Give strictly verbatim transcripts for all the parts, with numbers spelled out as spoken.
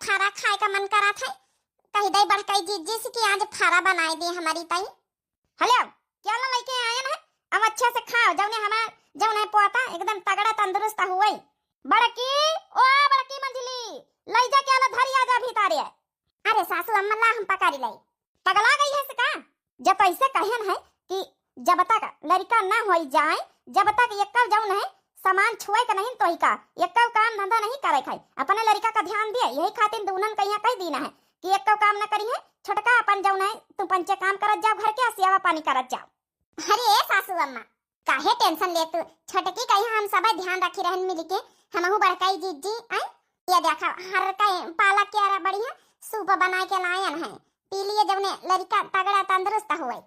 फरा खाए का मन करत है, कहि दे बड़कई जिज्जी से कि आज फरा बनाए दे हमरी ताई। हले, केला लइके आयन है, अब अच्छे से खाओ, जउने हमार, जउने पोता एकदम तगड़ा तंदुरुस्त हुए। बड़की, ओ बड़की मंझली, लइ जा केला धरी आ जा भीतरे। अरे सासू अम्मा ला हम पकड़ी लाई। पगला गई है से का? जब ऐसे कहन है कि जब तक लड़का ना होई जाए, जब तक एक्कव जौन है सामान छुए के नहीं तोही का, एक्कव काम धंधा नहीं करे खाई, अपने लड़का का ध्यान दिए, यही खातिर दूनन कहिया कह दीना है कि एक्कव काम ना करी है। छोटका अपन जौन है तू पंचे काम करत जाओ घर के, सेवा पानी करत जाओ। अरे ए सासू अम्मा, काहे टेंशन ले तू? छोटकी कहिया हम सब ध्यान रखी रहन मिल के, हमहू बड़काई जिज्जी, आय? ये देखा, हर कई पालक के अरा बढ़िया सूप बना के लायन है, पी लिए जौने लड़का तगड़ा तंदुरुस्त हुए।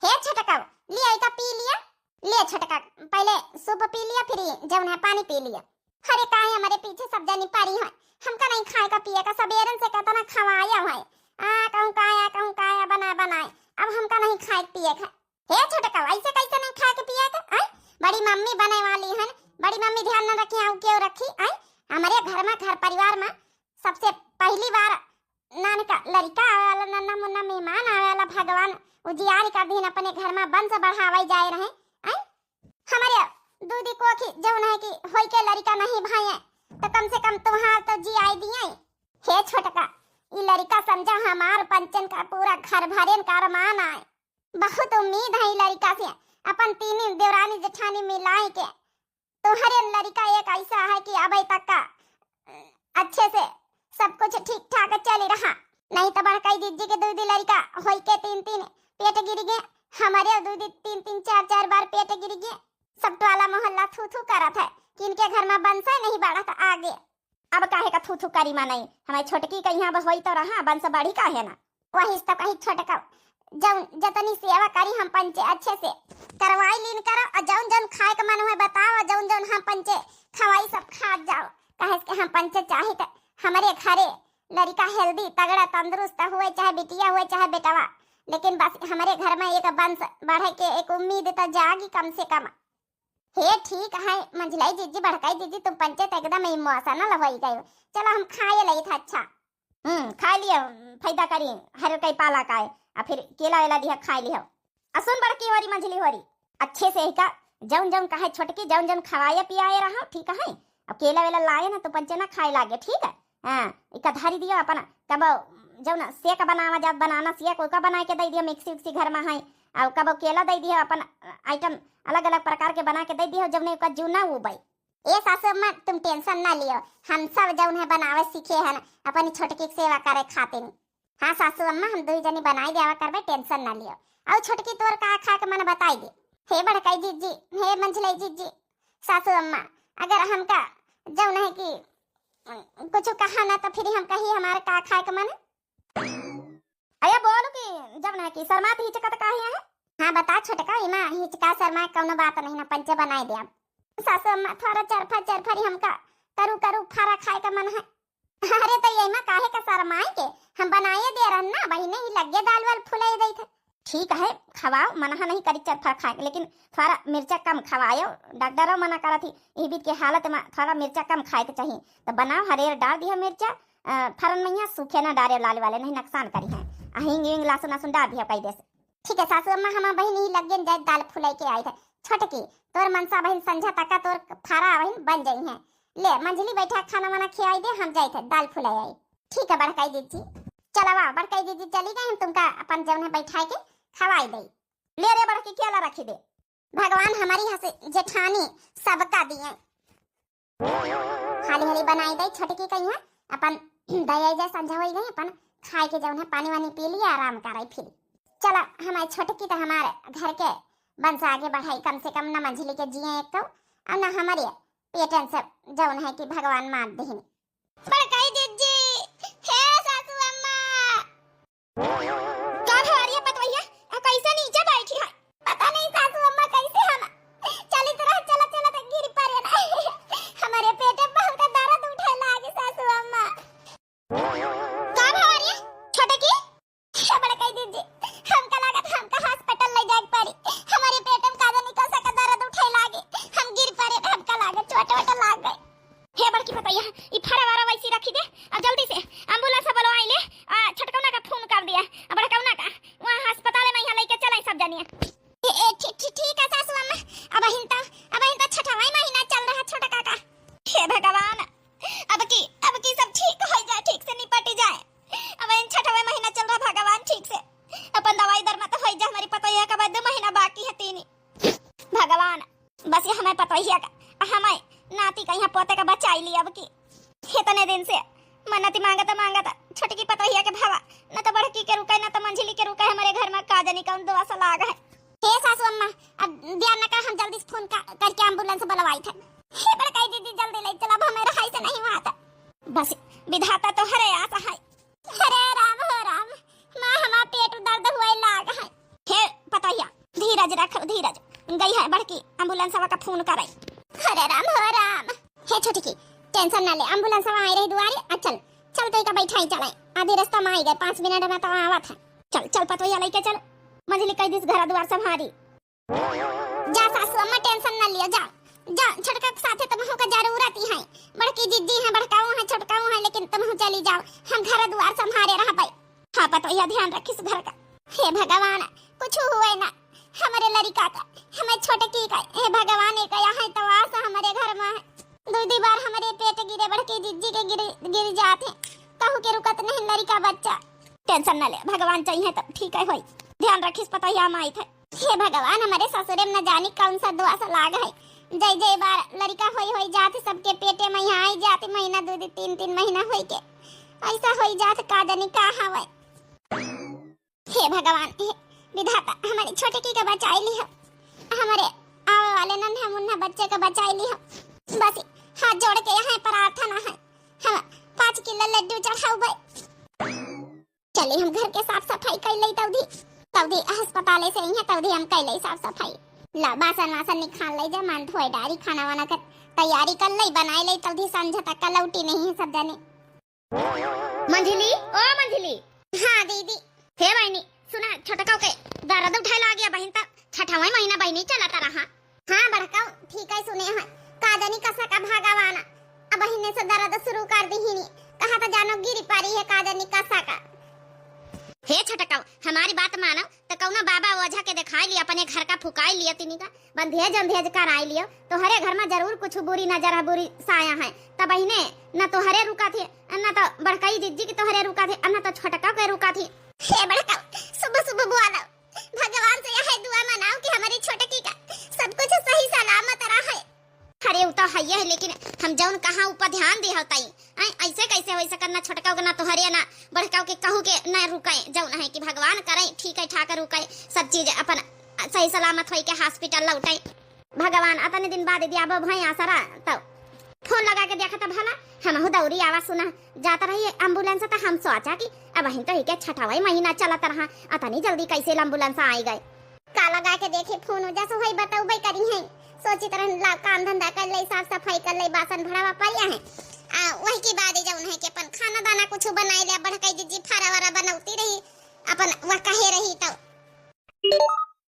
हे छोटका, लिया इका पी लिया। ले छोटका, पहले सूप पी लिया, फिर जौन है पानी पी लिया। अरे काहे हमारे पीछे सब जनी पड़ी है, हमका नहीं खाए का पिए का, सबेरन से कितना खवाया है, आ कहूँ काया, कहूँ काया बनाए बनाए, अब हमका नहीं खाए पिए का। हे छोटका, ऐसे कैसे नहीं खाए के पिए के, हैं? बड़ी मम्मी बने वाली हन, बड़ी मम्मी ध्यान न रखी, आऊ क्यों रखी, हैं? हमरे घर में, घर परिवार में सबसे पहली बार नानका लड़का आवे वाला, नन्ना मुन्ना मेहमान आवे वाला, भगवान उजियार कर दीन, अपने घर में वंश बढ़ावे जाए रहे, हैं? हमरे दूधी कोखी जौन है कि होई के लड़का नहीं भाई, तो कम से कम तुम्हार तो जी आई दिए। हे छोटका, ई लड़का समझा हमार पंचन का पूरा घर भरेन का अरमान आए। बहुत उम्मीद है ई लड़का से, अपन तीनी देवरानी जेठानी मिलाई के। तोहरे लड़का एक ऐसा है कि अबे तक का अच्छे से सब कुछ ठीक ठाक चली रहा, नहीं तो बड़काई जिज्जी के दू दू लड़का होई के तीन तीन पेट गिर गए, हमारे दू दू तीन तीन चार चार बार पेट गिर गए। सब टोला मोहल्ला थू थू करत है कि इनके घर में वंशे नहीं बढ़त आगे। अब काहे का थू थू करी मानई, हमारी छोटकी का यहाँ होई तो रहा, वंश बढ़ी काहे ना। वही तो कही छोटका, जौन जतनी सेवा करी हम पंचे अच्छे से करवाई लीन करो, और जौन जौन खाए के मन हुए बताओ, जौन जौन हम पंचे खवाई सब खात जाओ। काहे से कि हम पंचे चाही त हमरे घरे लड़का healthy तगड़ा तंदुरुस्त हुए, चाहे बिटिया हुए चाहे बेटवा, लेकिन बस हमरे घर में एक वंश बढ़े के एक उम्मीद त जागी कम से कम। हे ठीक है मंझलाई जिज्जी, बड़काई जिज्जी, तुम पंचे त एकदम emotional होई गयो। चलो हम खाए लई था। अच्छा, हम्म, खाए लियो, फायदा करी, हर कई पाला का है, आ फिर केला वेला दिया खाए लियो। आ सुन बड़की होरी मंझली होरी, अच्छे से ही का जौन जौन कहे छोटकी, जौन जौन खवाए पियाए रहो, ठीक है? अब केला वेला लाए ना तो पंचे ना खाए लागे, ठीक है? हाँ, इका धरी दियो अपन, कब जौन सेक बनावा जात, बनाना सेक, ओका बना के दे दियो, मिक्सी उक्सी घर में है, और कब केला दे दियो, अपन item अलग अलग प्रकार के बना के दे दियो, जौने ओका जूना उबई। ए सासू अम्मा, तुम tension ना लियो, हम सब जौन है बनावे सीखे हन, अपनी छोटकी के सेवा करे खातिर। हाँ सासू अम्मा, हम दुई जनी बनाई देवा करबे, tension ना लियो। और छोटकी तोर का खाए के मन बताई दे। हे बड़काई जिज्जी, हे मंझलाई जिज्जी, सासू अम्मा, अगर हमका जौन है कि कुछ कहा ना तो फिर हम कही हमारे का खाए के मन। अरे बोलू कि जब ना कि शर्मात हिचकत काहे है? हाँ बता छोटका, इमा हिचका शर्मा कौनो बात नहीं ना, पंचे बनाए दे अब। सासू अम्मा थोड़ा चरफर चरफरी हमका करू करू फरा खाए का मन है। अरे तो ये माँ काहे का शर्माए के, हम बनाए दे रहन ना, बहिने ही लगे दाल वाल फुलाए दे थे। ठीक है खवाओ, मना नहीं करी चरफर खाए, लेकिन थोड़ा मिर्चा कम खवायो, डॉक्टरों मना करत ही, ई बीत के हालत में थोड़ा मिर्चा कम खाए के चाहिए। तो बनाओ हरेर डाल दिया मिर्चा, अ, फरन मैया सूखे ना डारे लाल वाले, नहीं नुकसान करी है। आ हींग वींग लहसुन लहसुन डाल दिया कई देस। ठीक है सासू अम्मा, हम बहिन ही लगे जाए दाल फुलाई के आई थे। छोटकी, तोर मनसा बहिन संझा तक तोर फारा बहिन बन जाई है। ले मंझली बैठा खाना वाना खियाई दे, हम जाई थे दाल फुलाई आई। ठीक है बड़काई दीदी, चलवा बड़काई दीदी चली गई, हम तुमका अपन जौन है बैठाए के खवाई दे। ले रे बड़की केला रखी दे। भगवान हमारी हंस जेठानी सबका दिए। हाली हाली बनाई दई छोटकी कहिया अपन दया जाए संझा होई गई, अपन खाए के जौन है पानी वानी पी लिया, आराम कराई फिर। चला हमारे छोटकी तो हमारे घर के वंश आगे बढ़ाई, कम से कम न मंझली के जिए एक तो, और न हमारे पेटन से जौन है कि भगवान मार देहिन। बड़काई दीदी, हे सासू अम्मा। का भवारिया पतवैया, आ कैसे नीचे बैठी है? पता नहीं सासू अम्मा कैसे हम चलित रह, चलत चलत गिर पड़े ना। हमारे पेट में बहुत दर्द उठे लागे सासू अम्मा। का भवारिया, छोटकी? बड़काई दीदी, हमका लागत हमका hospital ले जाए के पड़ी। हमारे पेट में का जाने कौन सा का दर्द उठे लागे, हम गिर पड़े, हमका लागत चोट वोट लाग गए। हे बड़की पतैया, ई फरा वारा वैसी रखी दे, अब जल्दी से ambulance मन्नती मांगत मांगत छोटकी पतोहिया के भवा, न तो बड़की के रुके, न तो मंझिली के रुके, हमरे घर मा का जानी कौन दोष लाग है। हे सासू अम्मा, अब देर न कर, हम जल्दी से फोन का, करके एम्बुलेंस बुलवाइत है। हे बड़काई दीदी, जल्दी लइ चला, अब हमरे हाई से नहीं हुआ था। बस विधाता तोहरे आस है। अरे राम हो राम, माँ हमार पेट दर्द हुए लाग है। हे पतोहिया, धीरज रख, धीरज। गई है बड़की एम्बुलेंसवा का फोन करे। अरे राम हो राम। हे छोटकी, टेंशन ना ले, एम्बुलेंसवा आई रही दुआरे। आ चल, चल तो इका बैठाई चले, आधी रास्ता मा आई गए, पाँच मिनट मा तो आवत है। चल चल पतोहिया लइके चल, मंझिली कई दिस घर दुआर संभारी। जा सासू अम्मा, टेंशन ना लियो, जा, जा, छोटका के साथे तुमहू का जरूरत ही है। बड़की जिज्जी है, बड़काऊ है, छोटकाऊ है, लेकिन तुमहू चली जाओ, हम घर दुआर संभारे रहबै। हाँ पतोहिया, ध्यान रखिस घर का। हे भगवान, कुछ हुए ना हमरे लड़िका का, हमें छोटकी का। हे भगवान, एक यहाँ तो आस हमरे घर मा है। दुई दुई बार हमरे पेट गिरे, बड़की जिज्जी के गिर, गिर जात है, कहू के रुकत नहीं लड़िका बच्चा। टेंशन न ले, भगवान चाहिए तब ठीक है होई। ध्यान रखिस पतोहिया माई थे। हे भगवान, हमरे ससुरे में न जानी कौन सा दोष लाग है, जय जय बार लड़िका होई होई जात, सबके पेटे मा यहाँ आई जात, महीना दो दो तीन तीन महीना होई के ऐसा होई जात, का जानी का हवे। हे भगवान, हे विधाता, हमरे छोटकी के बचाई लिहो, हमरे आवे वाले नन्हे मुन्ने बच्चे के बचाई लिहो। बस हाथ जोड़ के यहाँ प्रार्थना है, हम पाँच किलो लड्डू चढ़ाउबै। चली हम घर के साफ सफाई कइ लई तौधी, तौधी अस्पताले से इहाँ तौधी हम कइ लई साफ सफाई। ला बासन वासन निकाल लई जा, मान धोए डारी, खाना वाना के तैयारी कर लई, बनाए लई तौधी संझा तक का लौटी नहीं है सब जने। मंझिली, ओ मंझिली। हाँ दीदी। हे बहिनी, सुना, छोटका के दर्द उठाए लाग गया बहिन, त छठवा महीना बहिनी चलत रहा। हाँ बड़का, ठीक है सुने हैं। का जानी कसा का भगवान, अब बहिने से दर्द शुरू कर दिहिनी। कहा तो जानो गिरी पड़ी है, का जानी कसा का। हे छोटका, हमारी बात मानो तो कौनो बाबा ओझा के दिखाई लियो, अपने घर का फुकाई लियो, तिनी का बंधेज अंधेज कराई लियो। तोहरे घर मा जरूर कुछ बुरी नजर है, बुरी साया है। तब बहिने न तोहरे रुका थे, न तो बड़कई जिज्जी की तोहरे रुका थे, न तो छोटका के रुका थे। हे बड़का, सुबह सुबह बोलो, भगवान से यह दुआ मनाओ कि हमारी छोटकी का सब कुछ सही सलामत रहे। अरे, उ तो हइये है, लेकिन हम जौन कहा ऊपर ध्यान दे होताई। ऐ, ऐसे कैसे होई सकत ना, छोटका के ना तोहरे ना बड़का के कहू के ना रुके, जौन है कि भगवान करे ठीक है ठाक रुके, सब चीज अपन सही सलामत होई के हॉस्पिटल लौटे। भगवान अतने दिन बाद दिया अब भाई आसरा, तो फोन लगा के देखा था भला, हमहू दौरी आवा सुना। जात रही एम्बुलेंस त हम सोचा कि अब वहीं तो ही के छठवा महीना चलत रहा, अतनी जल्दी कैसे एम्बुलेंस आई गए। का लगा के देखी फोन, जस वही बतौबे करी है। सोचित रहन ला काम धंधा कर ले, साफ सफाई कर ले, बासन भड़ावा परिया है। आ वही के बाद जौन है कि अपन खाना दाना कुछ बनाई ले, बड़कई जिज्जी फारा वारा बनौती रही, अपन वह कहे रही तो।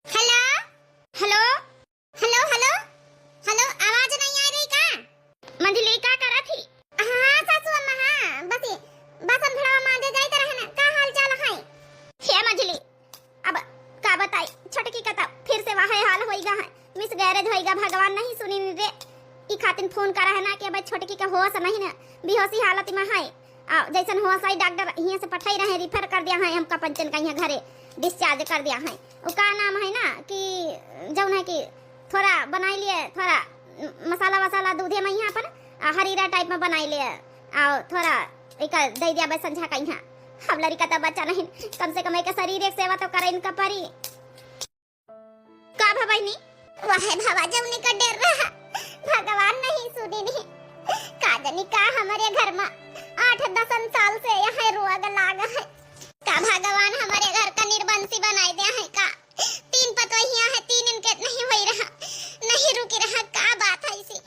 हेलो, हेलो, हेलो, हेलो, हेलो, आवाज नहीं आ रही का? मंझली का करत ही? हाँ सासू अम्मा, हाँ, बस ये बासन भड़ावा मांजे जाइत रहे ना, का हाल चाल है? हे मंझली, अब का बताई, छोटकी का तब फिर से वह हाल होइगा है, मिसकैरेज होइगा, भगवान नहीं सुनी रे। ई खातिन फोन करा है ना कि अब छोटकी का होश नहीं ना, बेहोशी हालत में है। आ जैसन होश आई डॉक्टर हियाँ से पठाई रहे, रिफर कर दिया है हमका पंचन का यहाँ घरे, डिस्चार्ज कर दिया है। वो का नाम है ना कि जौन है कि थोड़ा बनाई लिए, थोड़ा मसाला वसाला दूधे में यहाँ अपन आ हरीरा टाइप में बनाई लिए, आ थोड़ा एक दे दिया बस संझा का यहाँ। अब लड़िका तो बच्चा नहीं, कम से कम एक शरीर एक सेवा तो करे इनका परी। का भा बहिनी? वह भवा जौनी का डर रहा, भगवान नहीं सुनी नहीं। का जानी का हमरे घर मा आठ दसन साल से यह रोग लाग है। का भगवान हमरे घर का निर्बंसी बनाई दे है का? तीन पतोहिया है, तीन इनके नहीं होई रहा, नहीं रुकी रहा, का बात है इसी?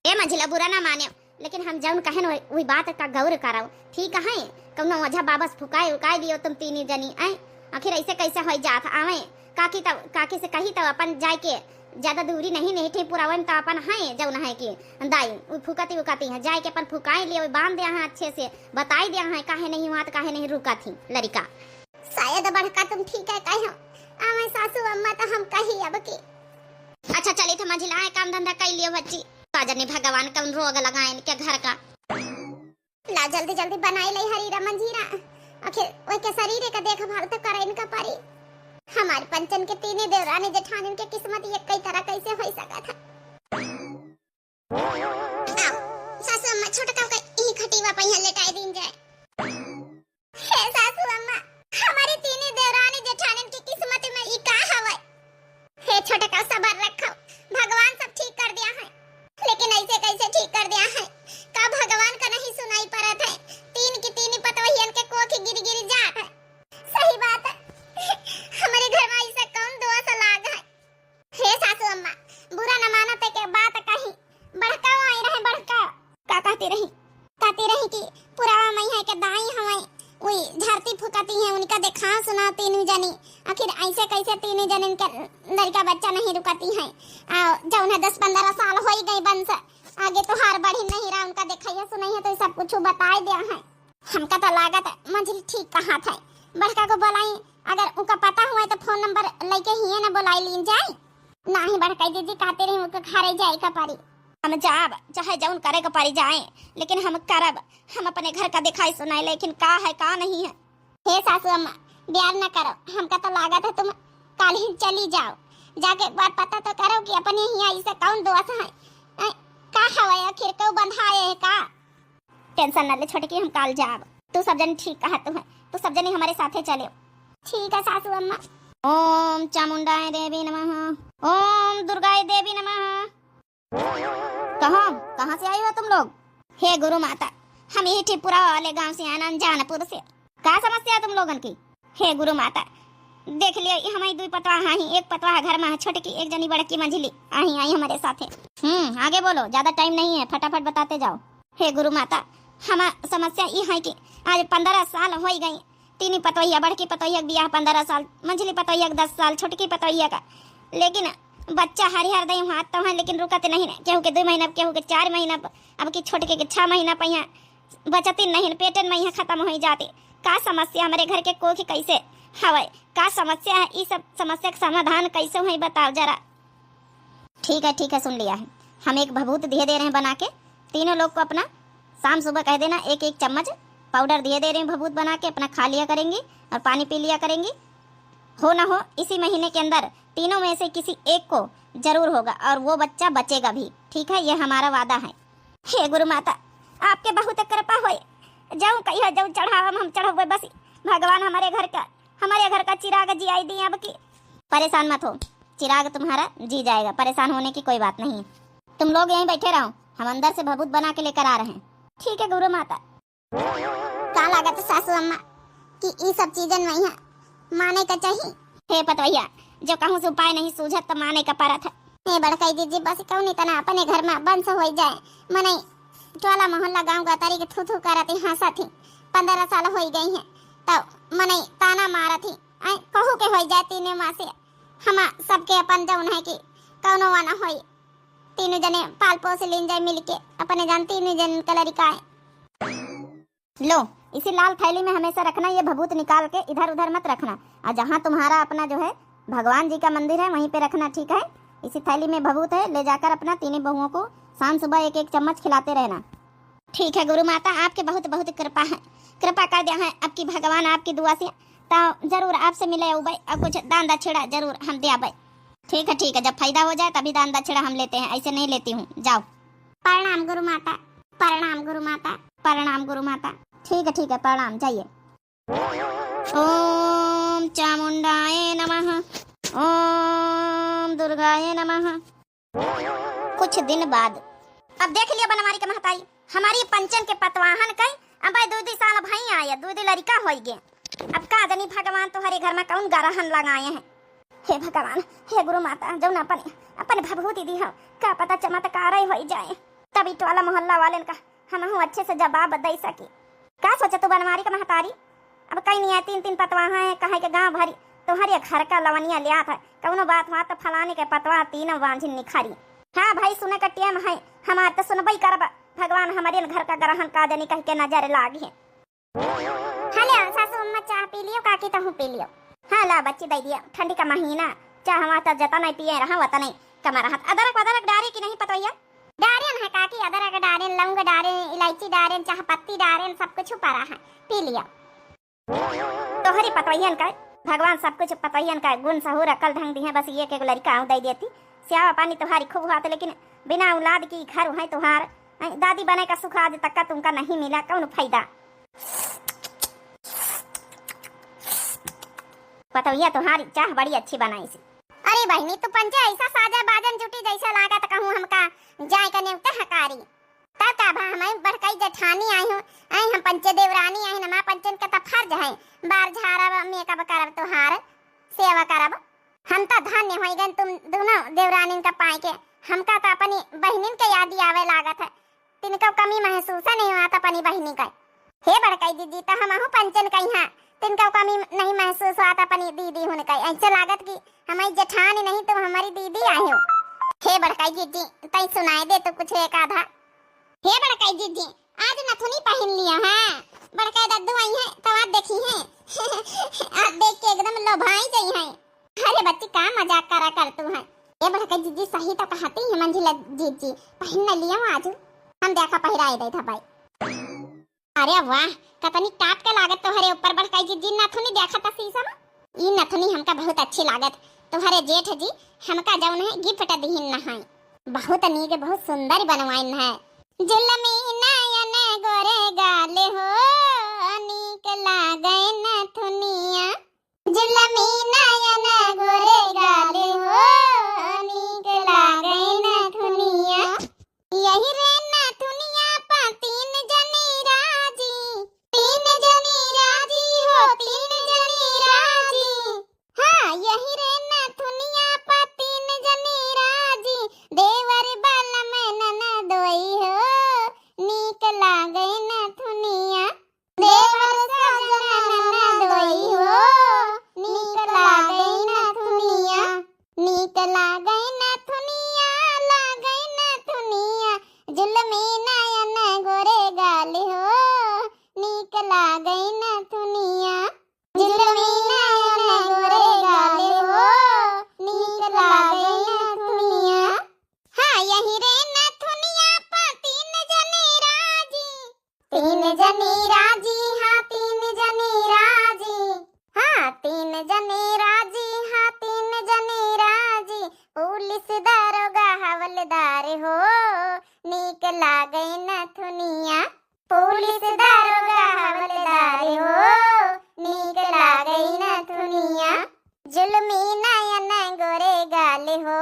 ए मंझिला, बुरा ना माने, लेकिन हम जौन कहेन वही, वही बात का गौर करौ, ठीक है? कौनो ओझा बाबस फुकाए उकाए दियो तुम तीनी जनी, ऐ? आखिर ऐसे कैसे होई जात आवे? काकी तब, काकी से कही तब अपन जाए के, ज्यादा दूरी नहीं, नहीं थे पुरावन तो अपन है जौन है कि दाई, उ फुकती उकती है, जाए के अपन फुकाए लियो, बांध दे हैं अच्छे से, बताई दे हैं काहे नहीं हुआ तो काहे नहीं रुका थी लड़िका। शायद बड़का तुम ठीक है कहे हो, आवे सासू अम्मा तो हम कही अब की। अच्छा चली तो मंझिला है, काम धंधा कर लियो बच्ची। का जाने भगवान कौन रोग लगाए इनके घर का। ला जल्दी जल्दी बनाई ले हरीरा मंजीरा, आखिर ओके शरीर का देखभाल तो करे इनका परी। हमारे पंचन के तीनी देवरानी जेठानिन के किस्मत ये कई तरह कैसे होई सका था। आओ, सासू अम्मा छोटका के ई खटीवा पे यहाँ लेटाई दीन। फुकती हैं, उनका देखा सुना तीनों जनी। आखिर ऐसे कैसे तीनों जनिन के लड़का बच्चा नहीं रुकती हैं? आ, जौन है दस पन्द्रह साल होई गई बंस, आगे तोहार बढ़ी नहीं रहा, उनका देखइया सुनइया तो सब कुछ बताए दिया है। हमका तो लागत है मंझली ठीक कहा था, बड़का को बोलाई, अगर उनका पता हुआ तो फोन नंबर लेके ही है ना बोलाई लीन जाए। नाही बड़काई दीदी, कहते रही उनके घरे जाए का परी। हम जाब, चाहे जौन करे का परी जाए, लेकिन हम करब। हम अपने घर का दिखाई सुनाए, लेकिन का है का नहीं है। हे सासू अम्मा, ब्यार न करो, हमका तो लागत है तुम काल ही चली जाओ। जाके एक बार पता तो करो कि अपने हियाँ इसे कौन दोष है। ऐ, का हवे आखिर, केहू बंधाए है का? टेंशन न ले छोटकी, हम काल जाब। तू सब जनी ठीक कहा तू है, तू सब जनी हमारे साथे चले। ठीक है सासू अम्मा। ओम चामुंडाय देवी नमः, ओम दुर्गाय देवी नमः। कहाँ, कहाँ से आई हो तुम लोग? हे गुरु माता, हम यही ठिपुरा वाले गांव से आए, अनजानपुर से। का समस्या है तुम लोगन की? हे गुरु माता, देख लियो, ई हमारी दुई पतवाह आई, एक पतवाह घर में है छोटकी, एक जनी बड़की मंझली आई, आई हमारे साथे। हम्म, आगे बोलो, ज्यादा टाइम नहीं है, फटाफट बताते जाओ। हे गुरु माता, हमार समस्या ई है कि आज पन्द्रह साल होई गई, तीनी पतोहिया, बड़की पतोहिया के बियाह पन्द्रह साल, मंझली पतोहिया के दस साल, छोटकी पतोहिया का, लेकिन बच्चा हरिहर दई हाथ तो है, लेकिन रुकत नहीं, केहू के दो महीना, केहू के चार महीना, अब की छोटके के छह महीना पहिया बचती नहीं, पेटन में यहाँ खत्म हो जाते। का समस्या हमरे घर के कोख कैसे हवे, का समस्या है, ई सब समस्या के समाधान कैसे होई बताओ जरा। ठीक है, ठीक है, सुन लिया है। हम एक भभूत दिए दे रहे हैं बना के, तीनों लोग को अपना शाम सुबह कह देना एक एक चम्मच पाउडर दिए दे रहे हैं भभूत बना के, अपना खा लिया करेंगी और पानी पी लिया करेंगी। हो ना हो इसी महीने के अंदर तीनों में से किसी एक को जरूर होगा और वो बच्चा बचेगा भी। ठीक है, ये हमारा वादा है। हे गुरु माता, आपके बहुत कृपा होए, जौन कहियो जौन चढ़ावा में हम चढ़ौबे, बस भगवान हमारे घर का, हमारे घर का चिराग जियाई दिए अब की। परेशान मत हो, चिराग तुम्हारा जी जाएगा, परेशान होने की कोई बात नहीं है। तुम लोग यहीं बैठे रहो, हम अंदर से भभूत बना के लेकर आ रहे हैं। ठीक है गुरु माता। का लागत सासू अम्मा कि ई सब चीजन में यहाँ माने का चाहिए? हे पतवैया, जो कहूँ से उपाय नहीं सूझत तो माने का परत है। हे बड़काई दीदी, बस कौन इतना अपने घर में बंस होई जाए, मनई टोला मोहल्ला गाँव गतारी के थू थू करत ही हंसत ही। पन्द्रह साल होई गई है तो मनई ताना मारत ही। ऐ कहू के होई जाए तीनों माँ से, हम सबके अपन जौन है कि कौनो वाना होई, तीनों जने पाल पोस लीन जाए मिलके, अपने जान तीनों जन का लड़का है। लो, इसी लाल थैली में हमेशा रखना, ये भभूत निकाल के इधर उधर मत रखना। और जहाँ तुम्हारा अपना जो है भगवान जी का मंदिर है वहीं पे रखना, ठीक है? इसी थैली में भभूत है, ले जाकर अपना तीनों बहुओं को शाम सुबह एक एक चम्मच खिलाते रहना। ठीक है गुरु माता, आपके बहुत बहुत कृपा है, कृपा कर दिया है। अब की भगवान आपकी दुआ से तो जरूर आपसे मिले उबे और कुछ दान दक्षिणा जरूर हम द्याबे। ठीक है, ठीक है, जब फायदा हो जाए तभी दान दक्षिणा हम लेते हैं, ऐसे नहीं लेती हूँ। जाओ। प्रणाम गुरु माता, प्रणाम गुरु माता, प्रणाम गुरु माता। ठीक है, ठीक है, प्रणाम, जाइए। ओम चामुंडाय नमः, ओम दुर्गाय नमः। कुछ दिन बाद। अब देख लिया बनवारी के महताई, हमारी पंचन के पतवाहन कई अब दुई दुई साल भई आया, दुई दुई लड़का होई गे। अब का जानी भगवान तोहरे घर में कौन गरहन लगाए हैं। हे भगवान, हे गुरु माता, जौन अपने, अपने भभूति दी हो, का पता चमत्कार ही होई जाए, तभी टोला मोहल्ला वालेन का हमहू अच्छे से जवाब दे सकी। का सोचे तू बनवारी का महतारी? अब कई नहीं है, तीन तीन पतवाहा है, कहे के गाँव भरी तोहरे घर का लवनिया लियात है, कौनो बात हुआ तो फलाने के पतवा तीनों बांझिन निखारी। हाँ भाई, सुने का टेम है, हमार तो सुनबई करब, भगवान हमारे घर का ग्रहण का जनी कह के नजर लागी है। हाँ ले, सासू अम्मा चाह पी लियो, काकी तहूँ पी लियो। हाँ ला बच्ची, दे दिया, ठंडी का महीना, चाह हमार तो जता नहीं पिए रहा, वता नहीं कमा रहा। अदरक वदरक डारे कि नहीं पतोहिया? डारेन है काकी, अदरक डारेन, लौंग डारेन, इलायची डारेन, चाह पत्ती डारेन, सब कुछ पड़ा है, पी लिया। तोहरी पतोहियन का भगवान सब कुछ पतोहियन का गुण सहूर अकल ढंग दी है, बस ये के लड़का आऊँ दे देती। स्यावा पानी तोहारी खूब हुआ तो, लेकिन बिना औलाद की घर है तोहार, हैं, दादी बने का सुख आज तक का तुमका नहीं मिला, कौन फायदा? पतोहिया तोहारी चाह बड़ी अच्छी बनाई सी। अरे बहिनी, तू पंचे ऐसा साजा बाजन जुटी जैसे लागत कहूँ हमका जाए का नेवते हकारी। तब का भा, हम बड़कई जेठानी आई हूँ, आई हम पंचे देवरानी आई, हमार पंचन के त फर्ज है, बार झारब, मेकअप करब, तोहार सेवा करब। हम त धन्य होई गन तुम दोनों देवरानिन का पाए के। हमका त अपनी बहिनिन के याद आवे लागत है, तिनको कमी महसूस नहीं हुआ त अपनी बहिनी का। हे बड़कई दीदी, त हमहू पंचन कइहाँ तिनका कमी नहीं महसूस होत अपनी दीदी हुन का। ऐसे लागत कि हमारी जेठानी नहीं तो हमारी दीदी आयो। हे बड़काई जीजी, तई सुनाई दे तो कुछ एक आधा। हे बड़काई जीजी, आज नथुनी पहिन लिया है। बड़काई दद्दू आई है तो आप देखी है। आप देख के एकदम लोभाई गई है। अरे बच्ची, का मजाक करा कर तू है? ए बड़काई जीजी, सही तो कहती है मंझिला जीजी, पहिन न लिया आज। हम देखा पहिराए दे था भाई। अरे वाह, कतनी टाप के लागत तोहरे ऊपर बड़काई जीजी नथुनी। देखा त शीशा में, ई नथुनी हमका बहुत अच्छी लागत। तोहरे जेठ जी हमका जौन है gift दिहिन न है। बहुत नीक, बहुत सुंदर बनवाइन है। जुलमी नयन गोरे गाल हो, नीक लागे नथुनिया। जुलमी नयन गोरे गाल हो, नीक लागे नथुनिया। यही रे नथुनिया पा तीन जनी राजी, तीन जनी राजी हो, तीन जनी राजी। हाँ, यही रे नथुनिया पा तीन जनी राजी, देवर बलम ननदोई हो, नीक लागे नथुनिया। देवर सजन ननदोई हो, नीक लागे नथुनिया। नीक लागे नथुनिया, लागे नथुनिया, जुलमी नयन गोरे गाल हो, नीक लागे नथुनिया। जुलमी नयन गोरे गाल हो, नीक लागे नथुनिया। हाँ, यही रे नथुनिया पा तीन जनी राजी, तीन जनी राजी, हाँ, तीन जनी राजी। हाँ, तीन जनी राजी, हाँ, तीन जनी राजी। पुलिस दारोगा हवलदार हो, नीक लागे नथुनिया। पुलिस दारोगा हवलदार हो, नीक लागे नथुनिया। जुलमी नयन गोरे गाल हो,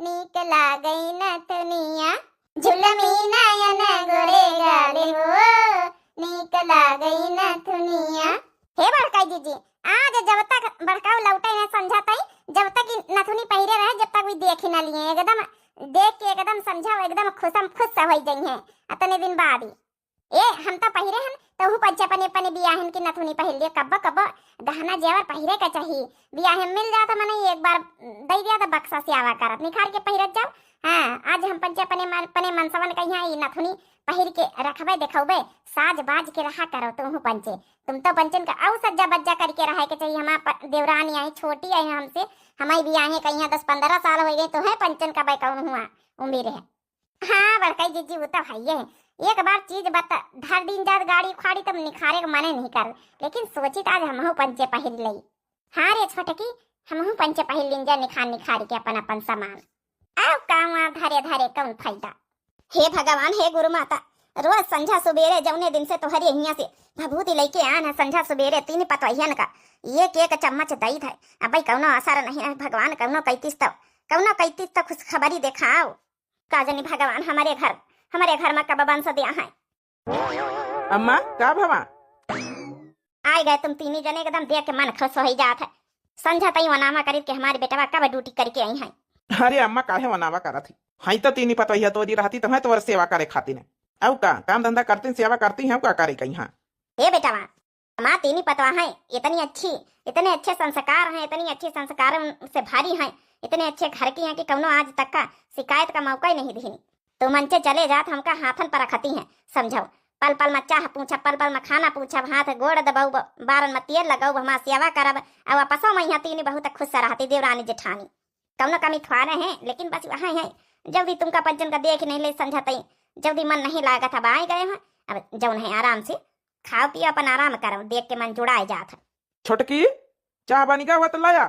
नीक लागे नथुनिया। जुलमी नयन गोरे गाल हो, नीक लागे नथुनिया। हे बड़काई जीजी, आज जब तक बड़काऊ लौटे न संझा तई, जब तक ई नथुनी पहिरे रहे, जब तक वी देखी न लिए, एकदम देख के एकदम संझा एकदम खुशम खुश होइ जइहैं। अतने दिन बाद ही ए, हम तो पहिरे हन, तोहू पंचे अपने, अपने बियाहन की नथुनी पहिर लिए। कब्बो, कब्बो गहना जेवर पहिरे के चाही। बियाह में मिल जात मने एक बार दई दिया तो बक्सा से आवा करत, निखार के पहिरत जाओ। हाँ, आज हम पंचे अपने मन, अपने मनसवन कहिया ई नथुनी पहिर के रखबे, देखौबे, साज बाज के रहा करो तोहू पंचे। तुम तो पंचन का अउ सज्जा बज्जा करके रहे के चाही। हमार प-, देवरानी आई, छोटी आई हमसे, हमारी बियाहे कहिया दस पन्द्रह साल होइ गए, तो है पंचन का बै कौन हुआ उम्र है। हाँ, बड़काई जीजी, वो तो हइये है। एक बार चीज बता, धर दीन जात गाड़ी उखाड़ी, तब निखारे के मने नहीं कर। लेकिन सोची त आज हमहू पंचे पहिर लई। हाँ रे छोटकी, हमहू पंचे पहिर लीन जा, निखार निखार के अपन अपन सामान। आओ कावा धरे धरे कौन फायदा। हे भगवान, हे गुरु माता, रोज संझा सुबेरे जौने दिन से तोहरे हियां से भभूति लइके आन है, संझा सुबेरे तीन पतोहियन का एक एक चम्मच दई है। अबे कौनो असर नहीं है भगवान, कौनो कैतीस तो, कौनो कैतीस तो खुशखबरी देखाओ। का जनी भगवान हमरे घर, हमरे घर में कब बंस दिया है। अम्मा, का भवा? आइ गए तुम तीनी जने, एकदम देख के मन खुश होइ जात है। संझा तई वनावा करीब के हमारे बेटवा कब ड्यूटी करके आई हैं। अरे अम्मा, काहे वनावा करत ही? हई तो तीनी पतोहिया तोरी रहती तो है तोर सेवा करे खातिर ने। अउ का, काम धंधा करती, सेवा करती हैं, का करे कहीं हाँ। हे बेटवा, हमार तीनी पतवा हैं, इतनी अच्छी, इतने अच्छे संस्कार हैं, इतनी अच्छे संस्कार से भरी हैं, इतने अच्छे घर की हैं कि कौनो आज तक का शिकायत का मौका ही नहीं दिहिन। तू मंचे चले जात हमका हाथन पर रखती हैं, समझो। पल पल में चाह पूछब, पल पल में खाना पूछब, हाथ गोड़ दबाऊ, बारन में तेल लगाऊ, हमार सेवा करब। अब आपसों में यहाँ तीनी बहुत खुश रहती देवरानी जेठानी। कौनो कमी थोड़े हैं, लेकिन बस वहाँ है, जल्दी तुमका पंचन का देख नहीं ले संझा तई, जल्दी मन नहीं लागत। अब आए गए हैं, अब जौन है आराम से खाओ पियो, अपन आराम करो, देख के मन जुड़ाए जात है। छोटकी, चाह बनी का हुआ तो लाया।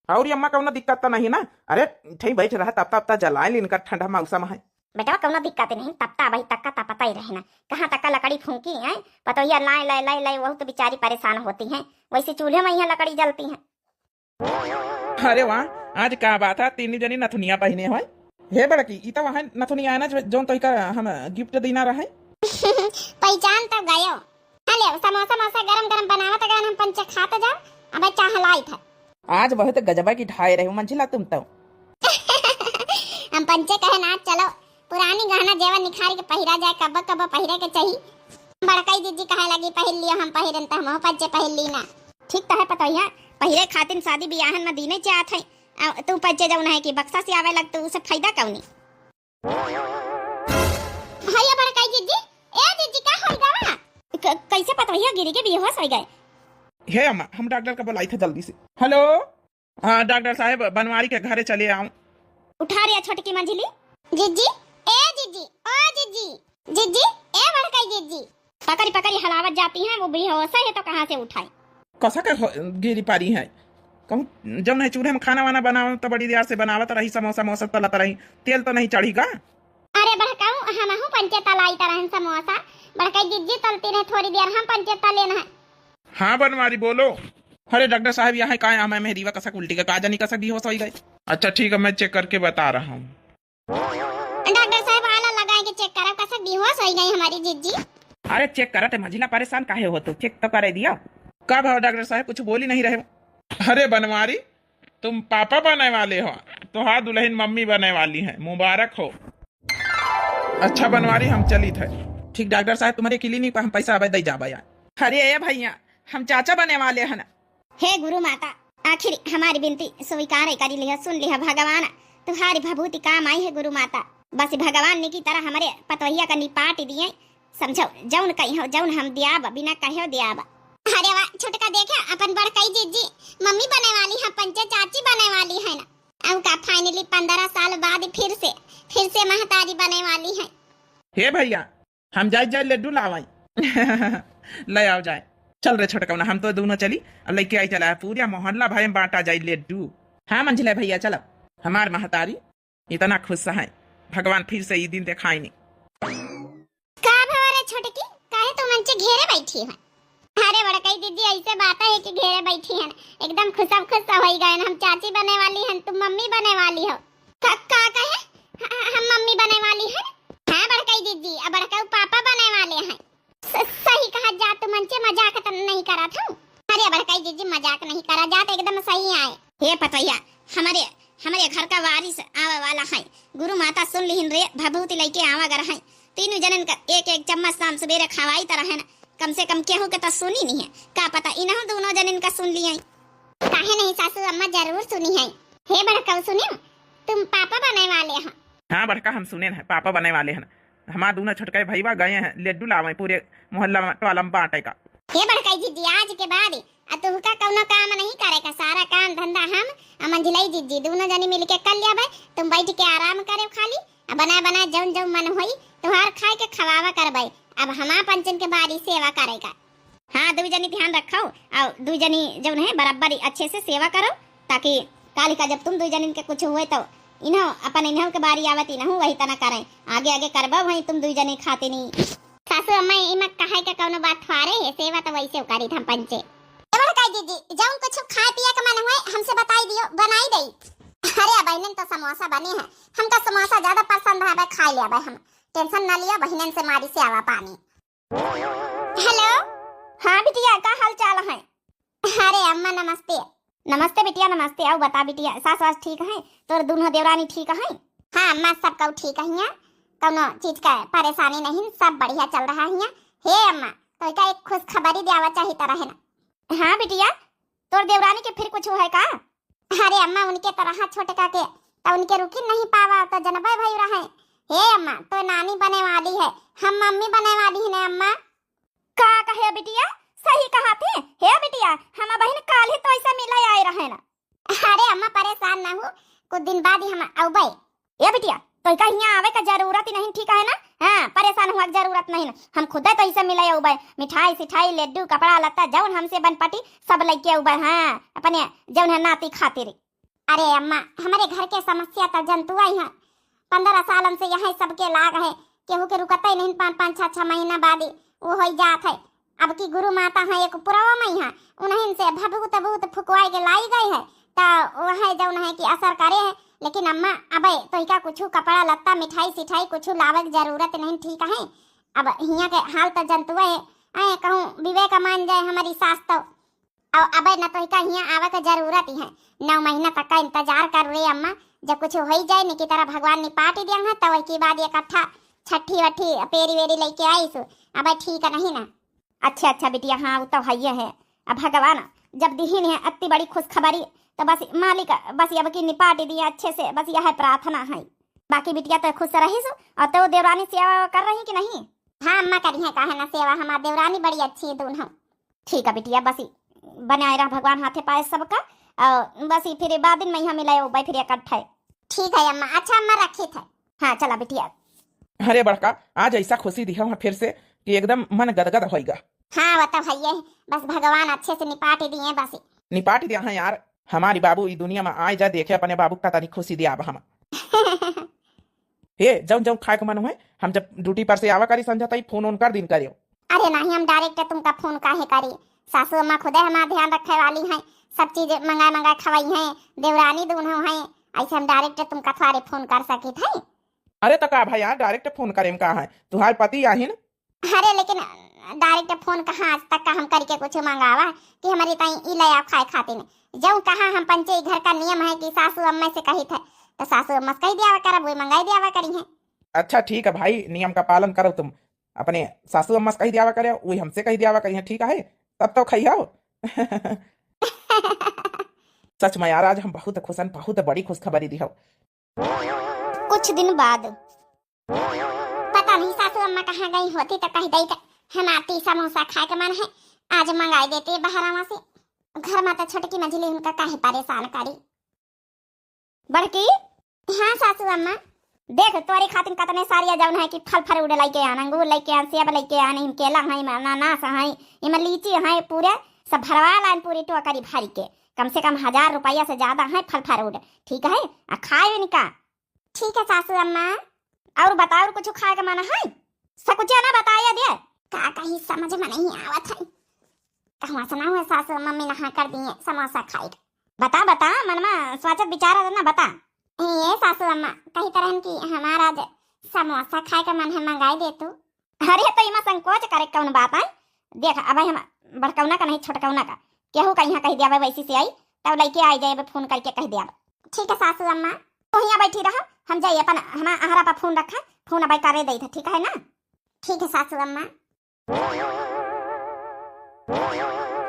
और ये अम्मा कौनो दिक्कत तो नहीं ना? अरे, ठई बैठ रहा, तपता उपता जलाए ली, इनका ठंडा मौसम है। बेटा, कौनो दिक्कत नहीं, तपता भाई तक का तपता ही रहना। कहाँ तक का लकड़ी फूंकी है, पतोहिया लाए, लाए, लाए, लाए, वहू तो बेचारी परेशान होती हैं, वैसे चूल्हे में यहाँ लकड़ी जलती हैं। अरे वाह, आज का बात है, तीनी जनी नथुनिया पहिने होय। हे बड़की, ई तो वहाँ नथुनिया है ना, जो, जौन तोहिका हम gift देना रहे। पहचान तो गयो। हाँ, ले, समोसा मोसा गरम गरम बनावत गए, हम पंचे खात जाओ, अब चाह लाइत है। आज बहुत गजबा की ढाए रहे हो मंझिला तुम तो। हम पंचे कहे ना, चलो पुरानी गहना जेवर निखार के पहिरा जाए, कब कब पहिरे के चाही। बड़कई जिज्जी कहे लगी, "पहिर लियो, हम पहिरन त हमहू पंचे पहिर ली ना।" ठीक त है पतोहिया, पहिरे खातिन शादी बियाहन में दीने चाहत है। आ तू पंचे जौन है कि बक्सा से आवे लग, तो उसे फायदा कौनी? भैया बड़कई जिज्जी, ए जिज्जी, का होई गवा? क-, कैसे पतोहिया गिरी के बेहोश हो गए? हे अम्मा, हम डॉक्टर का बुलाई था जल्दी से। हेलो, हाँ डॉक्टर साहब, बनवारी के घरे चले आओ। उठा रे छोटकी मंझली। जिज्जी, ए जिज्जी, ओ जिज्जी, जिज्जी, ए बड़कई जिज्जी। पकड़ी पकड़ी हलावत जाती हैं, वो बेहोश है तो कहाँ से उठाई? कसा के हो-, गिरी पारी है? कहूँ जौन है चूल्हे में खाना वाना बनावत तो बड़ी देर से बनावत रही, समोसा मोसा तलत रही, तेल तो नहीं चढ़ी का? अरे बड़काऊ, हमहू पंचे तलाई तरहन समोसा, बड़कई जिज्जी तलती रहे थोड़ी देर, हम पंचे तले न। हाँ बनवारी बोलो। अरे डॉक्टर साहब, यहाँ का, यहाँ मैं मेहरीवा कसक उल्टी का, का जानी कसक बेहोश हो गए। अच्छा ठीक है, मैं चेक करके बता रहा हूँ। डॉक्टर साहब, आला लगाए के चेक करब, कसक बेहोश हो गई हमारी जिज्जी। अरे चेक करत है मझिला, परेशान काहे हो तू, चेक तो करे दिया। का भाव डॉक्टर साहब, कुछ बोल ही नहीं रहे हो? अरे बनवारी, तुम पापा बने वाले हो, तो हाँ दुल्हन मम्मी बने वाली है, मुबारक हो। अच्छा बनवारी, हम चलित है। ठीक डॉक्टर साहब, तुम्हारे क्लिनिक पर हम पैसा अबे दे जाबा यार। अरे ए भैया, हम चाचा बने वाले हैं ना। हे गुरु माता, आखिर हमारी विनती स्वीकार करी लिहा, सुन लिहा भगवान, तुम्हारी भभूति काम आई है गुरु माता। बस भगवान ने की तरह हमारे पतोहिया का निपाट दिए, समझो जौन कही हो, जौन हम दियाब, बिना कहे दियाब। अरे वाह छोटका, देखे अपन बड़कई जिज्जी मम्मी बने वाली है, पंचे चाची बने वाली है ना। अब का finally पंद्रह साल बाद फिर से, फिर से महतारी बने वाली है। हे भैया, हम जाए जाए लड्डू लावाई। ले आओ जाए। चल रे छोटकौना, हम तो दोनों चली और लेके आई चला है, पूरा मोहल्ला भर में बांटा जाए लड्डू। हाँ मंझिला भैया चलो, हमार महतारी इतना खुश है, भगवान फिर से ई दिन देखाई नहीं। का भवा रे छोटकी, काहे तू मंचे घेरे बैठी है? अरे बड़कई दीदी, ऐसे बात है कि घेरे बैठी हैं, एकदम खुशब खुश होई गए। हम चाची बने वाली हैं, तुम मम्मी बने वाली हो। का, का कहे? ह-, ह-, हम मम्मी बने वाली हैं? हाँ बड़कई दीदी, अब बड़कऊ पापा बने वाले हैं। स-, सही कहा जा, तू मंचे मजाक त नहीं करत हो? अरे बड़कई दीदी, मजाक नहीं करा जात, एकदम सही आए। हे पतोहिया, हमारे, हमारे घर का वारिस आवे वाला है। गुरु माता सुन लिहिन रे, भभूति लेके आवा गर है। तीनों जनन का एक एक चम्मच शाम सवेरे खवाई त रहे न, कम से कम केहू के त सुनी नहीं है। का पता इन्हों दोनों जनन का सुन लिया। काहे नहीं सासू अम्मा, जरूर सुनी है। हे बड़कऊ सुनियो, तुम पापा बने वाले हो। हाँ बड़का, हम सुने हैं, पापा बने वाले हैं। हमार दोनों छोटके भईवा गए हैं लड्डू लावे, पूरे मोहल्ला में टोला में बांटे का। हे बड़कई दीदी, आज के बाद आ तुमका कौनो काम नहीं करे का, सारा काम धंधा हम आ मंझिलई दीदी दोनों जनी मिलके कर लेबे। तुम बैठ के आराम करे खाली, आ बना बना जौन जौन मन होई तुहार खाए के खवावा करबे। अब हमार पंचन के बारी सेवा करे का। हाँ, दुई जनी ध्यान रखो, और दुई जनी जौन है बराबर अच्छे से सेवा करो, ताकि काली का जब तुम दुई जनिन के कुछ हुए तो इन्हों अपन इन्हों के बारी आवत इन्हों वही तना करें। आगे आगे करबो वही तुम दुई जनी खातिनी। सासू अम्मा, इमा कहे के कौनो बात थोड़े है, सेवा तो वैसे करी था पंचे। ए बड़कई दीदी, जौन कुछ खाए पिए के मन हुए हमसे बताई दियो, बनाई दई। अरे बहनन तो समोसा बने हैं, हमका समोसा ज्यादा पसंद है, अब खा ले अब हम। टेंशन ना लिया, बहनन से मारी से आवा पानी। हेलो। हाँ बिटिया, का हाल चाल है? अरे अम्मा नमस्ते। नमस्ते बिटिया नमस्ते। आओ बता बिटिया, सास वास ठीक है? तोर दोनों देवरानी ठीक है? हाँ अम्मा, सब कऊ ठीक है हियाँ, कौनो चीज का परेशानी नहीं, सब बढ़िया चल रहा है हियाँ। हे अम्मा, तो का एक खुशखबरी देवा चाहित रहे ना। हाँ बिटिया, तोर देवरानी के फिर कुछ है का? अरे अम्मा, उनके तरह छोटका के, तो उनके रुकी नहीं पावा, तो जनबे भई रहे। हे अम्मा, तो नानी बने वाली है, हम मम्मी बने वाली है ना अम्मा। का कहे बिटिया? सही कहा थे। हे बिटिया, हम बहिन काल ही तो ऐसा मिले आए रहे ना। अरे अम्मा, परेशान ना हो, कुछ दिन बाद ही हम अउबे। ए बिटिया, तो का हियाँ आवे का जरूरत ही नहीं, ठीक है ना? हाँ, परेशान हुआ के जरूरत नहीं, हम खुदे तो इसे मिले अउबे। मिठाई सिठाई, लड्डू, कपड़ा लत्ता, जौन हमसे बन पटी, सब लेके अउबे। हाँ, अपने जौन है नाती खातिर। अरे अम्मा, हमारे घर के समस्या तो जनतुआ ही है। पंद्रह सालन से यहाँ सबके लाग है, केहू के रुकते नहीं, पाँच पाँच छः छः महीना बाद ही वो हो जात है। अब की गुरु माता है एक पुरवा में है, उन्हीं से भभूत भूत फुकवाए के लाई गई है, तो वह जौन है कि असर करे है। लेकिन अम्मा, अबे तोहिका कुछ कपड़ा लत्ता, मिठाई सिठाई कुछ लावे के जरूरत नहीं, ठीक है? अब हियाँ के हाल तो जनतुआ है, ऐ कहूँ विवेक मान जाए हमारी सास तो। और अबे न तोहिका हियाँ आवे के जरूरत ही है, नौ महीना तक का इंतजार कर रे अम्मा। जब कुछ हो ही जाए, निकी तरह भगवान निपाट ही दिया है, तो वही के बाद इकट्ठा छठी वठी पेरी वेरी लेके आई सु, अब ठीक नहीं ना। अच्छा, अच्छा बिटिया, हाँ, वो तो हइये है। अब भगवान जब दिहिन है अत्ती बड़ी खुशखबरी, तो बस मालिक, बस अब की निपाट दिए अच्छे से, बस यह प्रार्थना है। बाकी बिटिया तो खुश रहिस, और तो देवरानी सेवा कर रही कि नहीं? हाँ अम्मा, करी है, काहे ना सेवा, हमार देवरानी बड़ी अच्छी है दोनों। ठीक है बिटिया, बस बनाए रह भगवान हाथे पाए सबका, और बस फिर बाद में यहाँ मिलाए उबाई फिर इकट्ठे। ठीक है अम्मा। अच्छा अम्मा, रखी थे। हाँ चला बिटिया। अरे बड़का, आज ऐसा खुशी दिहा है फिर से कि एकदम मन गदगद होइगा। हाँ वो तो हइये, बस भगवान अच्छे से निपाट दिए बस। निपाट दिया है यार, हमारी बाबू ई दुनिया में आए जा देखे अपने बाबू का तनी खुशी दिया अब हम। हे, जौन जौन खाए के मन हुए, हम जब ड्यूटी पर से आवा करी संझा तई फोन ओन कर दिन करियो। अरे नहीं, हम डायरेक्ट तुमका फोन काहे करी, सासू अम्मा खुदे हमार ध्यान रखे वाली हैं, सब चीज मंगाए मंगाए खवाई हैं, देवरानी दोनों हैं, ऐसे हम डायरेक्ट तुमका थोड़े फोन कर सकित है। अरे तो का भाई यार, डायरेक्ट फोन करेम का है, तुहार पति आहिन। अरे लेकिन डायरेक्ट फोन कहाँ आज तक का हम करके कुछ मंगावा कि हमारी ताई ई ले आओ खाए खातिर। जौन कहा हम पंचे, ई घर का नियम है कि सासू अम्मा से कहित है, तो सासू अम्मा से कहि दियावा करब, वही मंगाई दियावा करी है। अच्छा ठीक है भाई, नियम का पालन करो तुम, अपने सासू अम्मा से कहि दियावा करे, वही हमसे कहि दियावा करी है, ठीक है, तब तो खइहो। सच में यार, आज हम बहुत खुश हन, बहुत बड़ी खुशखबरी दिहो। कुछ दिन बाद। पता नहीं सासू अम्मा कहाँ गई होती तो कह दई कि हमार ती समोसा खाए के मन है, आज मंगाई देती बहरावा से। घर में तो छोटकी मझली उनका काहे परेशान करी। बड़की। हाँ सासू अम्मा। देख तोरी खातिर कतने सारी जौन है कि फल फ्रूट लेके आन, अंगूर लेके आन, सेब लेके आन, इम केला है, इम अनानास है, इम लीची है, पूरे सब भरवा लान पूरी टोकरी भर के। कम से कम हजार रुपया से ज्यादा है फल फ्रूट, ठीक है, आ खाए इनका। ठीक है सासू अम्मा। और बताओ, और कुछ खाए के मन है? सकुचिया ना बताया दे। का कही समझ में नहीं आवत है। कहवा से ना हुए सासू अम्मा में नहा कर दिए समोसा खाए के। बता, बता, मन में सोचत विचारत ना बता। ए, ए सासू अम्मा, कही तरहन कि हमारा आज समोसा खाए के मन है, मंगाई दे तू। अरे तो इमा संकोच करे कौन बात है? देख, अब हम बड़कौना का नहीं छोटकौना का, केहू का यहाँ कह दिया वैसी से आई, तब लेके आई जाए, फोन करके कह दिया। ठीक है सासू अम्मा, तू यहाँ बैठी रहा, हम जाइए अपन, हम अहरा पर फोन रखा, फोन अब करे दे, ठीक है ना? ठीक है सासू अम्मा।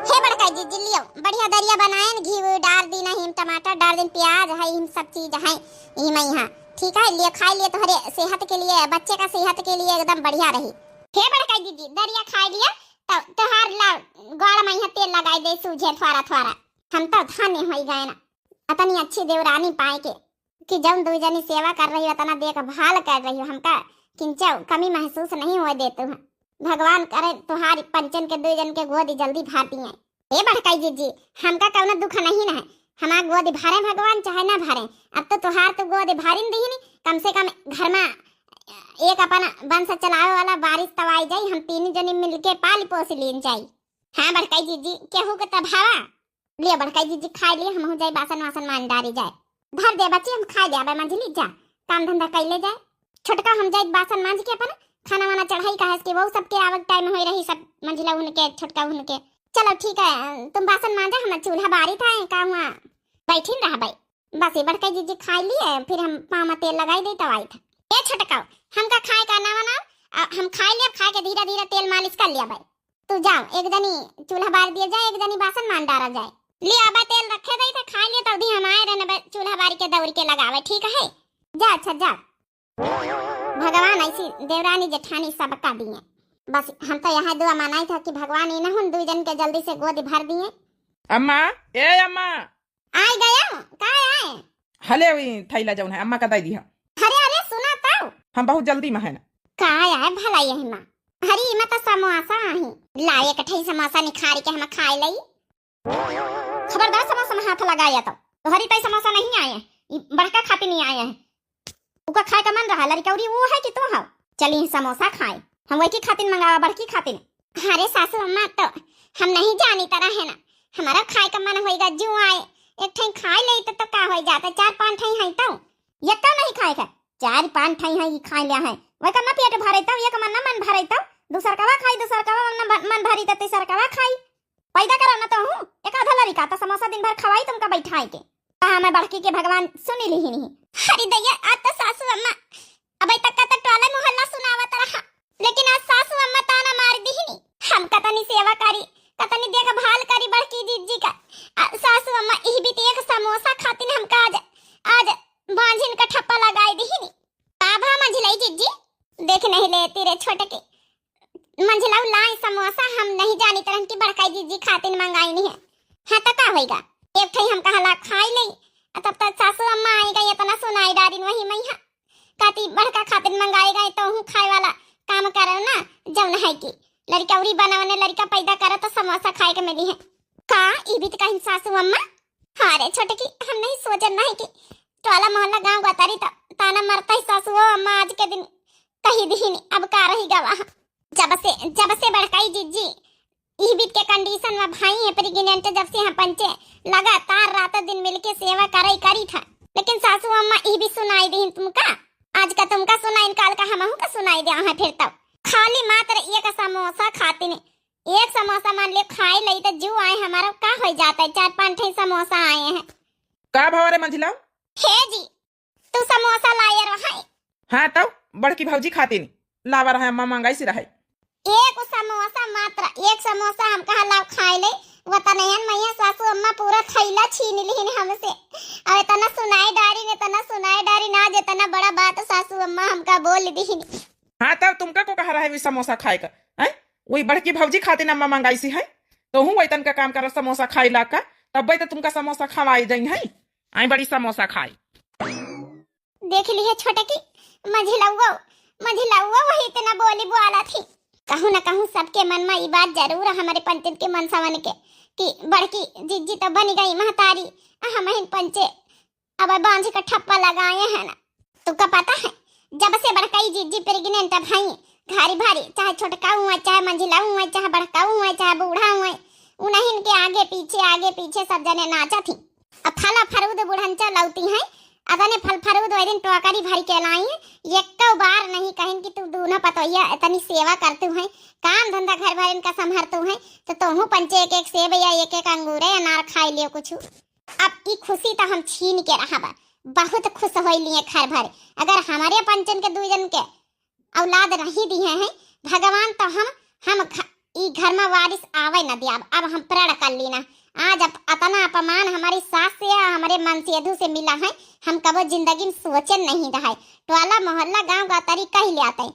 हे बड़का जीजी, लियो, बढ़िया दरिया बनाएन, घी वी डार दीन, हिम टमाटर डार दीन, प्याज है, हिम सब चीज है, हिम यहाँ, ठीक है, लियो, खाए लिए, तोहरे सेहत के लिए, बच्चे का सेहत के लिए एकदम बढ़िया रही। हे बड़का जीजी, दरिया खाए लिए, तो तोहार ला, गोड़ में यहाँ तेल लगाई दे, सूझे थोड़ा थोड़ा, हम तो धन्य होई गए ना, अतनी अच्छी देवरानी पाए के। कि जौन दुई जनी सेवा कर रही हो, अतना देखभाल कर रही हो, हमका किंचौ कमी महसूस नहीं होए देतु है। भगवान करे तुहार पंचन के दुई जन के गोदी जल्दी भर दिए। ए बड़काई जीजी, हमका कौनो दुख नहीं न है, हमार गोदी भरे भगवान चाहे ना भरे। अब तो तुहार तो गोदी भरिन दीहिन, कम से कम घर में एक अपन वंश चलावे वाला वारिस तवाई जाई, हम तीन जनी मिलके पाल पोस लीन जाई। हाँ बड़काई जीजी, केहू के तभावा। लियो बड़काई जीजी खाए लिए, हमहू जाई बासन वासन मांज डारी जाए। धर दे बच्ची, हम खाए दे, अबे मंझली जा, काम धंधा कैले जाए। छोटका हम जाई बासन मांज के अपन खाना वाना चढ़ाई, काहे कि वो सबके आवक टाइम होई रही, सब मंझला उनके, छोटका उनके। चलो ठीक है, तुम बासन मांजा, हम चूल्हा बारी था, का हुआ बैठिन रहबै। बस ये बड़काई जीजी खाए लिए, फिर हम पाँव में तेल लगाई दे तब आई था। ए छोटका, हमका खाए का ना बनाओ, आ, हम खाए लिए, खाए के धीरे धीरे तेल मालिश कर लिया भाई। तू जाओ, एक जनी चूल्हा बार दिया जाए, एक जनी बासन मान डारा जाए। ले आबा तेल रखे दई थे, खा लिए, तब भी हम आए रहने बे-, चूल्हा बारी के दौड़ के लगावे, ठीक है? जा, अच्छा, जा। भगवान ऐसी देवरानी जेठानी सबका दिए। बस हम तो यह दुआ मनाई था कि भगवान इन्हन दुई जन के जल्दी से गोद भर दिए। अम्मा, ए अम्मा। आए गया, का आए? हले वही थैला जौन है, अम्मा का दे दिया। अरे, अरे, सुना तो। हम बहुत जल्दी में है ना। का आए भला यही माँ? अरे, इमा तो समोसा आही। ला, एक ठे समोसा निखारी के हम खाए लई। खबरदार समोसा में हाथ लगाया तो। तोहरी तई समोसा नहीं आए, ई बड़का खातिर नहीं आए हैं। उका खाए का मन रहा, लड़कौरी वो है कि तू हो? चली समोसा खाए, हम वही खातिर मंगावा, बड़की खातिर। अरे सासू अम्मा, तो हम नहीं जानी तरह है ना, हमारा खाए का मन होएगा, जू आए, एक ठे खाए ले तो, तो का हो जाता, चार पाँच ठे है तो। ये तो नहीं खाए का, चार पाँच ठे है, ये खाए लिया है, वही का ना पेट भरे तो, एक मन ना मन भरे तो, दूसर कवा खाई, दूसर कवा मन, मन भरी तो तीसर कवा खाई। पैदा करा ना तो हूँ, एक आधा लड़का तो समोसा दिन भर खवाई तुमका बैठाए के। कहा मैं बड़की के भगवान सुनी ली ही नहीं। अरे दैया, आज तो सासू अम्मा, अब तक का तो टोला मोहल्ला सुनावत रहा। लेकिन आज सासू अम्मा ताना मार दिहिनी। हम कतनी सेवा करी, कतनी देखभाल करी बड़की जिज्जी का। आ, सासू अम्मा इही बीत एक समोसा खातिन हमका आज, आज बांझिन का ठप्पा लगाई दिहिनी। का भा मंझिलई जिज्जी? देख नहीं लेती रे छोटकी। मंझिलऊ लाई समोसा, हम नहीं जानित रहन कि बड़काई जिज्जी खातिन मंगाइनी है। हाँ तो का होइगा? एक ठई हम कहला खाई लई, आ तब तक सासू अम्मा आई गई, इतना सुनाई डारिन वही मैया। काती बड़का खातिन मंगाई गई तो हूँ खाए वाला काम करल ना, जौन है कि लड़का उरी बनावने लड़का पैदा करत तो समोसा खाए के मिली है। का ई बीत कहिन सासू अम्मा? हाँ रे छोटकी, हम नहीं सोचन रहे कि टोला मोहल्ला गांव गतारी त ताना मरता ही सासू अम्मा आज के दिन कही दिहिन, अब का रही गवा। जब से, जब से बड़काई जिज्जी इही बीत के condition में भाई है pregnant, जब से हम पंचे लगातार रात दिन मिलके सेवा करई करी था, लेकिन सासू अम्मा इही बीत सुनाई दिहिन तुमका। आज का तुमका सुनाइन, काल का हमहू का सुनाई दे है फिर तब। खाली मात्र एक समोसा खातिन, एक समोसा मान ले खाए लई तो जीव आए हमारा का हो जाता है, चार पांच ठे समोसा आए हैं। का भाव रे मंझिला? हे जी, तू समोसा लाए रहा है। हाँ तो बड़की भौजी खातिन लावा रहा, अम्मा मंगाई सी रहे। एक समोसा मात्र, एक समोसा हम कहा लाव खाए ले, वो तनयन मैया सासू अम्मा पूरा थैला छीन लिहिन हमसे। और इतना सुनाई डारिन, इतना सुनाई डारिन, आज इतना बड़ा बात सासू अम्मा हमका बोल दिहिन। हाँ, तब तुमका को कहा रहे वी समोसा खाए का, हैं? वही बड़की भौजी खातिन अम्मा मंगाई सी है, तो हूँ वही तन का काम करो समोसा खाई ला का, तब तो तुमका समोसा खवाई जाई है। आई बड़ी समोसा खाई। देख ली है छोटकी, मझिलौआ, मझिलौआ वही इतना बोली बोला थी। कहूँ न कहूँ सबके मन में ई बात जरूर है हमारे पंचन के मनसवन के, कि बड़की जिज्जी तो बन गई महतारी, आ हम हिन पंचे अब बांझ का ठप्पा लगाए हैं ना। तुमका पता है, जब से बड़काई जिज्जी pregnant भई, घारी भारी, चाहे छोटका हुआ, चाहे मंझिला हुआ, चाहे बड़का हुआ, चाहे बूढ़ा हुआ, उन्हीं के आगे पीछे, आगे पीछे सब जने नाचा थी। अब फला फरूद बुढ़ंचा लौती हैं, अतने फल फरूद वही दिन टोकरी भर के लाई हैं। एको बार नहीं कहिन कि तू दूनो पतोहिया इतनी सेवा करतू हैं, काम धंधा घर भर इनका संभरतू हैं, तो तोहू पंचे एक एक सेब या एक एक अंगूरे अनार खाई लियो कुछ। अब ई खुशी तो हम छीन के रहब, बहुत खुश होई लिए घर भर। अगर हमारे पंचन के दुई जन के औलाद नहीं दिए हैं भगवान, तो हम, हम घ-, ई घर में वारिस आवे न दियाब। अब हम प्रण कर लीना, आज अप-, अतना अपमान हमारी सास से या हमारे मनसेधु से मिला है, हम कबो जिंदगी में सोचन नहीं रहे। टोला मोहल्ला गांव गतरी कह लियाते,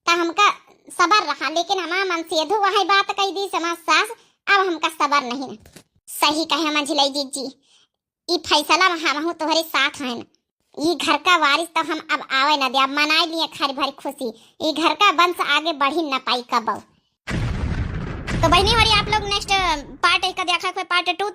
त हमका सबर रहा, लेकिन हमार मनसेधु वही बात कही दी, हमार सास, अब हमका सबर नहीं। सही कहे मंझिलई जिज्जी, ई फैसला में हमहू तोहरे साथ हन। ई घर का वारिस तो हम अब आवे न दे, अब मनाई लिए खरी भरी खुशी। ई घर का वंश आगे बढ़ी न पाई कबो। तो बहनी हमारी आप लोग next part का देखा, part two।